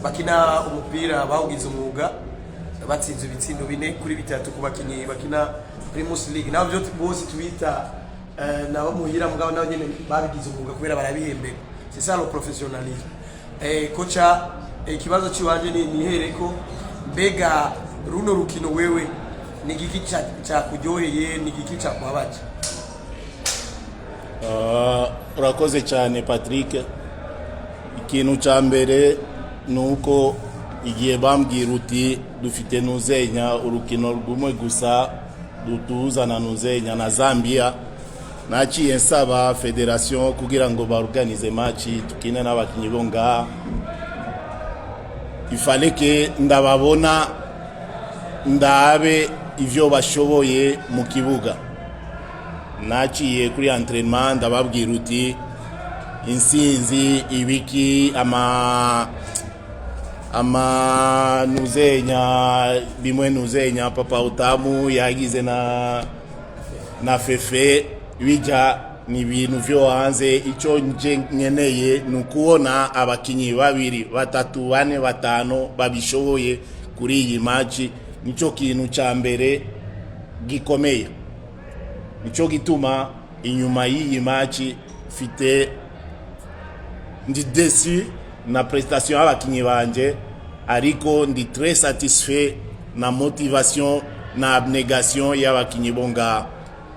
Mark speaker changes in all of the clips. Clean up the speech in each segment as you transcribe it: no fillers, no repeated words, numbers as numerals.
Speaker 1: bakina umupira bawugize umwuga batsinze ibitsindo 4-3 ku bakinyi bakina Primus League, nabo byo bose tubita nabo muhira, mugabo nabo nyene babigize umwuga kubera barabihemberwa. C'est ça le professionnalisme. Kocha, ikibazo ciwanje ni nihereko: mbega runo rukino wewe ni igiki cakuryoheye, ni igiki cakubabaje?
Speaker 2: Urakoze cyane Patrick. Ikintu cya mbere ni uko igihe bambwira uti dufite nuzenya urukino rumwe gusa dutuza na nuzenya na Zambia, naciye nsaba fédération kugira ngo baorganize match tukine n'abakinyi bo ngaha. Ifale ke ndababona, ndabe ivyo bashoboye mu kibuga. Naciye kuri entraînement, ndababwira uti insinzi ibiki ama nuzenya bimwe nuzenya papa utamu yagize na fefe bija ni ibintu vyo hanze. Icyo nje nkeneye ni ukubona abakinyi babiri, batatu, bane, batanu babishoboye kuri iyi match. Nicyo kintu cya mbere gikomeye. Nicyo gituma inyuma y'iyi match mfite, ndi déçu na prestation y'abakinyi banje, ariko ndi très satisfait na motivation na abnégation y'abakinyi bo ngaha,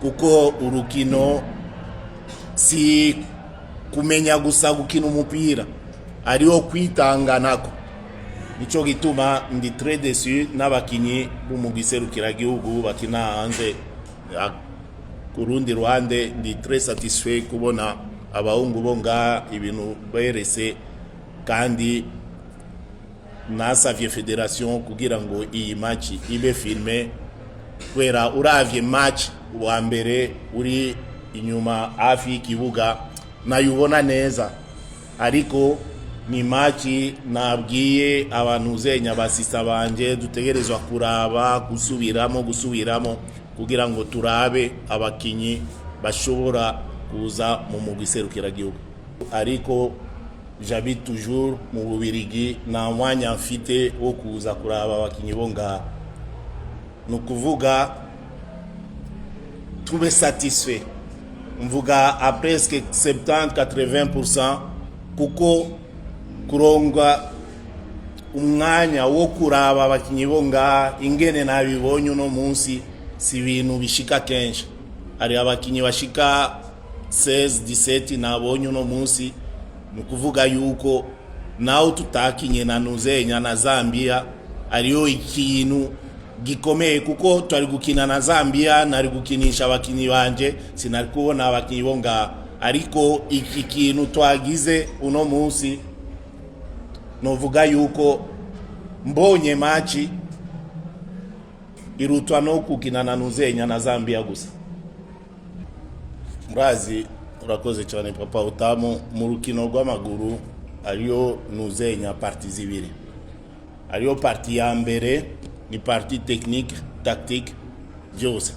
Speaker 2: kuko urukino si kumenya gusa gukina umupira, ariwo kwitanga nako. Nico gituma ndi très déçu n'abakinyi b'umugwi serukiragihugu bakina hanze. Ku rundi ruhande ndi très satisfait kubona abahungu bo ngaha ibintu berese, kandi nasavye fédération kugira ngo iyi match ibe filmé, kubera uravye match wa mbere uri inyuma hafi y'ikibuga nayubona neza, ariko ni match nabwiye abantu zenya basisa banje dutegerezwa kuraba gusubiramo, gusubiramo kugira ngo turabe abakinyi bashobora kuza mu mugwi serukiragihugu. Ariko j'habite toujours mu Bubirigi, nta mwanya mfite wo kuza kuraba abakinyi bo ngaha. Ni ukuvuga tube satisfait, mvuga à presque 70-80%, kuko kuronga umwanya wo kuraba abakinyi bo ngaha ingene nabibonye uno munsi si ibintu bishika kenshi. Hari abakinyi bashika 16 17 nabonye uno munsi. Ni ukuvuga yuko naho tutakinye na nuzenya na Zambia, ariyo ikintu gikomeye, kuko twari gukina na Zambia nari gukinisha abakinyi banje, sinari kubona abakinyi bo ngaha. Ariko iki kintu twagize uno munsi, novuga yuko mbonye match irutwa no gukina na nuzenya na Zambia gusa. Murazi, urakoze cyane papa utamu. Mu rukino rw'amaguru ariyo nuzenya parties zibiri. Ariyo partie ya mbere ni partie technique, tactique, byose.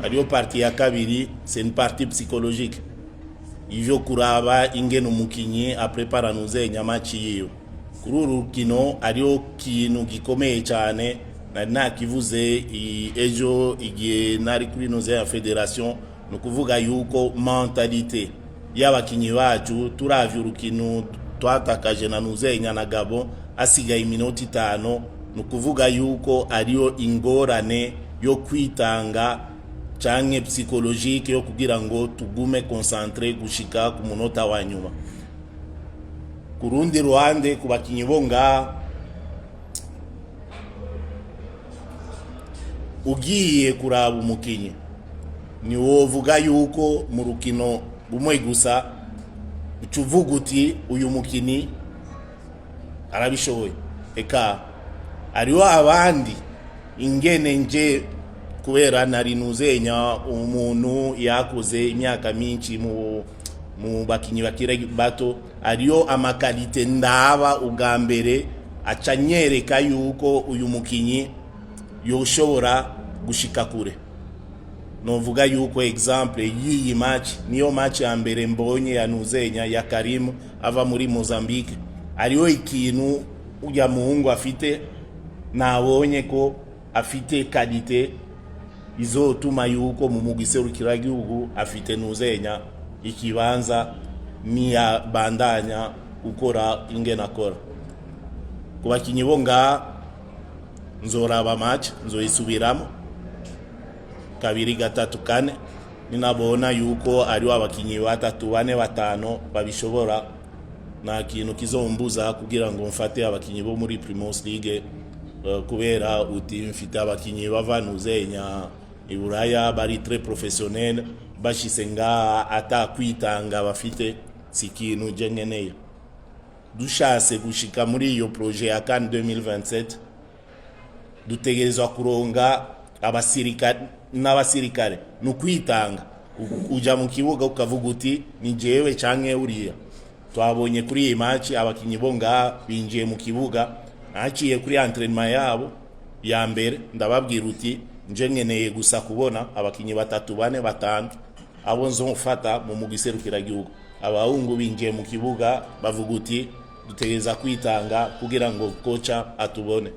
Speaker 2: Ariyo partie ya kabiri, c'est une partie psychologique, ivyo kuraba ingene umukinyi aprepara nuzenya match yiwe. Kuri uru rukino ariyo kintu gikomeye cyane nari nakivuze ejo igihe nari kuri nuze ya fédération, ni ukuvuga yuko mentalité y'abakinyi bacu, turavye urukino twatakaje na nuzenya na Gabon asigaye iminota 5, ni ukuvuga yuko ariyo ingorane yo kwitanga canke psychologique yo kugira ngo tugume concentré gushika ku munota wa nyuma. Ku rundi ruhande, ku bakinyi bo ngaha, ugiye kuraba umukinyi, ntiwovuga yuko mu rukino rumwe gusa uca uvuga uti uyu mukinyi arabishoboye. Eka, hariho abandi ingene nje kubera nari nuzenya umuntu yakoze imyaka myinshi mu bakinyi bakiri bato, ariyo ama qualités ndaba ubwa mbere aca anyereka yuko uyu mukinyi yoshobora gushika kure. Novuga yuko exemple y'iyi match niyo match ya mbere mbonye ya nuzenya ya Karim ava muri Mozambique. Hariho ikintu ujya muhungu afite, nabonye ko afite qualité izotuma yuko mu mugwi serukiragihugu afite nuzenya ikibanza, niyabandanya gukora ingene akora. Ku bakinyi bo ngaha, nzoraba match, nzoyisubiramo kabiri, gatatu, kane. Ninabona yuko ariho abakinyi batatu, bane, batanu babishobora, nta kintu kizombuza kugira ngo mfate abakinyi bo muri Primus League, kubera uti mfite abakinyi bava nuzenya Iburaya bari très professionnel, bashise ngaha ata kwitanga bafite, si ikintu je nkeneye. Dushase gushika muri iyo projet ya CAN 2027, dutegerezwa kuronga abasirikare n'abasirikare ni ukwitanga. Uja mu kibuga ukavuga uti ni jewe canke uriya. Twabonye kuri iyi match abakinyi bo ngaha binjiye mu kibuga, naciye kuri entraînement yabo ya mbere, ndababwira uti nje nkeneye gusa kubona abakinyi batatu, bane, batanu abo nzofata mu mugwi serukiragihugu. Abahungu binjiye mu kibuga bavuga uti dutegereza kwitanga kugira ngo koca atubone.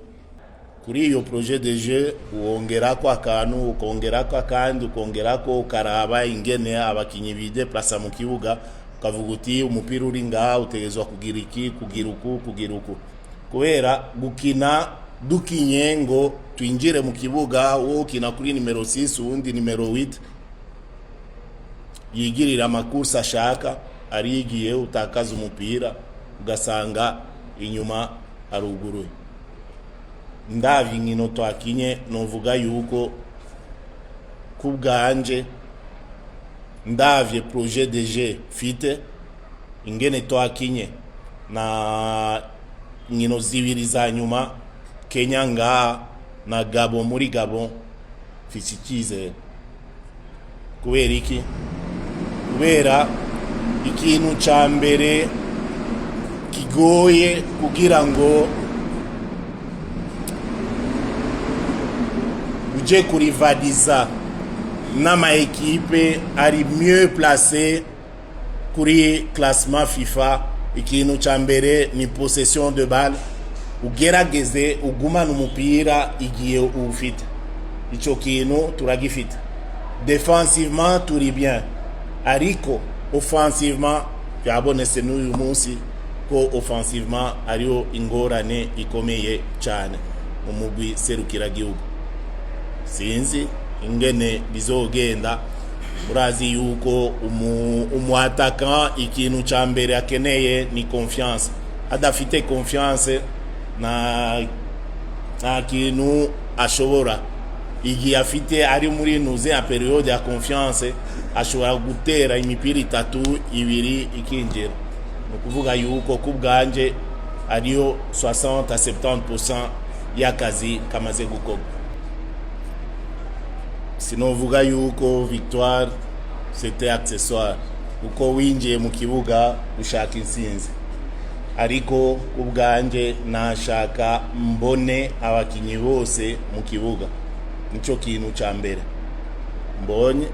Speaker 2: Kuri iyo projet de jeu wongerako akantu, ukongerako akandi, ukongerako, ukaraba ingene abakinyi bideplasa mu kibuga, ukavuga uti umupira uri ngaha utegerezwa kugira iki, kugira uku, kugira uku, kubera gukina dukinye ngo twinjire mu kibuga, wowe ukina kuri nimero 6, uwundi nimero 8, yigirira ama courses ashaka, arigiye utakaza umupira, ugasanga inyuma haruguruye. Ndavye inkino twakinye, novuga yuko ku bwanje, ndavye projet de jeu mfite, ingene twakinye na nkino zibiri za nyuma, Kenya ngaha na Gabon muri Gabon, mfise icyizere. Kubera iki? Kubera ikintu ca mbere kigoye kugira ngo uje kurivaliza n'ama équipe ari mieux placé kuri classement FIFA, ikintu ca mbere ni possession de balle. Ugerageze ugumane umupira igihe uwufite. Ico kintu turagifite. Défensivement turi bien, ariko offensivement byabonetse n'uyu munsi ko offensivement ariyo ingorane ikomeye cyane mu mugwi serukiragihugu. Sinzi ingene bizogenda. Urazi yuko umu attaquant ikintu ca mbere akeneye ni confiance. Adafite confiance, nta kintu ashobora. Igihe afite ari muri nuze ya période ya confiance, ashobora gutera imipira itatu, ibiri ikinjira. Ni ukuvuga yuko ku bwanje ariyo 60 à 70% y'akazi kamaze gukorwa. Sinovuga yuko victoire c'était accessoire, kuko winjiye mu kibuga ushaka intsinzi, ariko ku bwanjye nashaka mbone abakinyi bose mu kibuga, nicyo kintu cya mbere mbonye.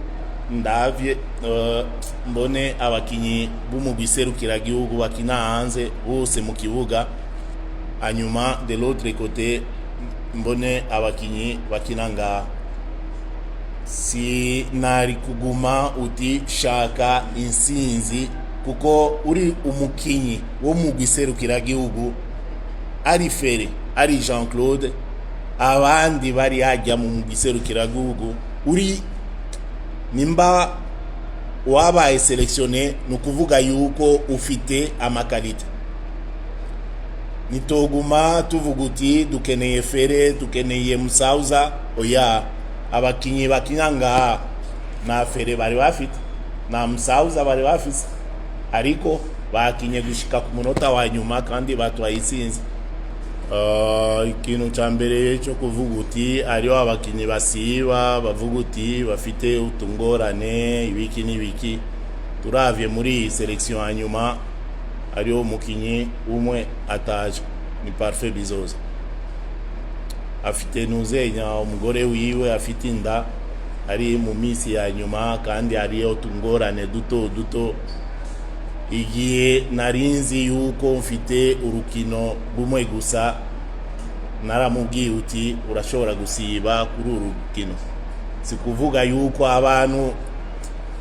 Speaker 2: Ndavye mbone abakinyi b'umugwi serukiragihugu bakina hanze bose mu kibuga, hanyuma de l'autre côté mbone abakinyi bakina ngaha. Si nari kuguma uti shaka insinzi, kuko uri umukinyi wo mu gihugu, ari Fere, ari Jean Claude, abandi bari hajya mu gihugu, uri nimba wabaye sélectionné, ni ukuvuga yuko ufite ama qualités. Nitoguma tuvuga uti dukeneye Fere, dukeneye Musauza. Oya, abakinyi bakina ngaha nta Fere bari bafite, nta Musauza bari bafise, ariko bakinye gushika ku munota wa nyuma kandi batwaye intsinzi. Ikintu cya mbere cyo kuvuga uti hariho abakinyi basiba, bavuga uti bafite utungorane, ibiki n'ibiki, turavye muri iyi sélection ya nyuma hariho umukinyi umwe ataje, ni Parfait Bizoza. Afite nuzenya umugore wiwe afite inda, ari mu minsi ya nyuma, kandi hariho utungorane duto duto. Igihe narinzi yuko mfite urukino rumwe gusa, naramubwiye uti urashobora gusiba kuri uru rukino. Si kuvuga yuko abantu,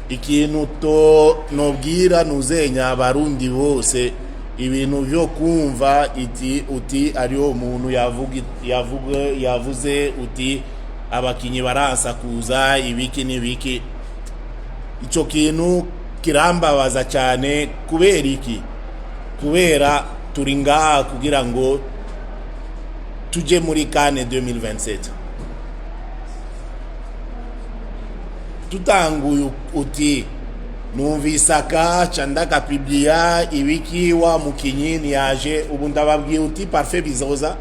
Speaker 2: ikintu to nobwira nuzenya Abarundi bose, ibintu byo kumva iti uti ariyo umuntu yavuga yavuga yavuze uti abakinyi baransa kuza, ibiki n'ibiki, icyo kintu kirambabaza cyane. Kubera iki? Kubera turi ngaha kugira ngo tujye muri CAN 2027. Tutanguye uti numvise aka ca ndakapibliya ibiki, wa mukinyi ntiyaje. Ubu ndababwiye uti Parfait Bizoza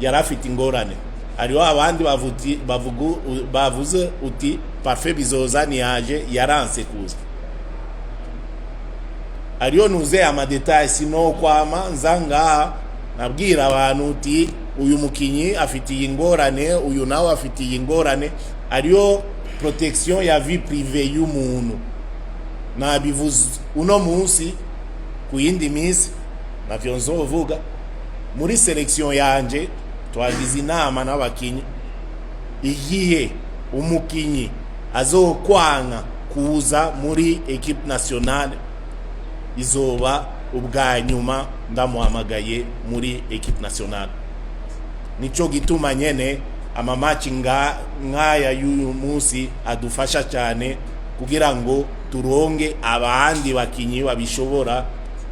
Speaker 2: yari afite ingorane. Hariho abandi bavuze uti Parfait Bizoza ntiyaje, yaranse kuza. Hariyo nuze ama détails, sino kwama nza ngaha nabwira abantu uti uyu mukinyi afite iyi ngorane, uyu nawe afite iyi ngorane. Hariyo protection ya vie privée y'umuntu. Nabivuze uno munsi, ku yindi minsi navyo nzovuga. Muri sélection yanje twagize inama n'abakinyi: igihe umukinyi azokwanka kuza muri équipe nationale, izoba ubwa nyuma ndamuhamagaye muri équipe nationale. Nico gituma nyene ama match nk'aya y'uyu munsi adufasha cyane kugira ngo turonge abandi bakinyi babishobora,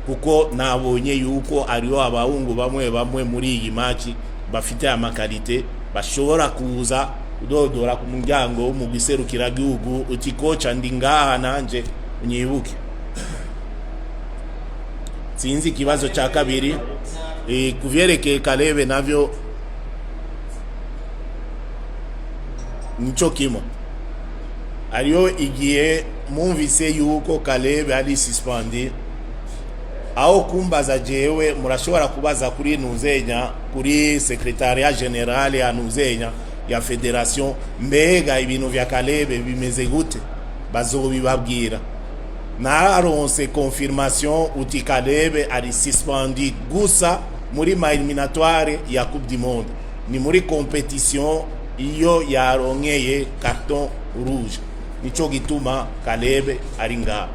Speaker 2: kuko nabonye yuko ariho abahungu bamwe bamwe muri iyi match bafite ama qualités, bashobora kuza kudodora ku muryango wo mu giserukiragihugu uti coach, ndi ngaha nanje unyibuke. Sinzi ikibazo cya kabiri. Kuvyerekeye Kalebe, navyo nico kimwe. Hariyo igihe mwumvise yuko Kalebe ari suspendu, aho kumbaza jewe murashobora kubaza kuri nuzenya, kuri secrétariat général ya nuzenya ya fédération, mbega ibintu vya Kalebe bimeze gute? Bazobibabwira. Naronse confirmation uti Kalebe ari suspendu gusa muri ma éliminatoire ya Coupe du Monde, ni muri compétition iyo yaronkeye carton rouge. Nico gituma Kalebe ari ngaha.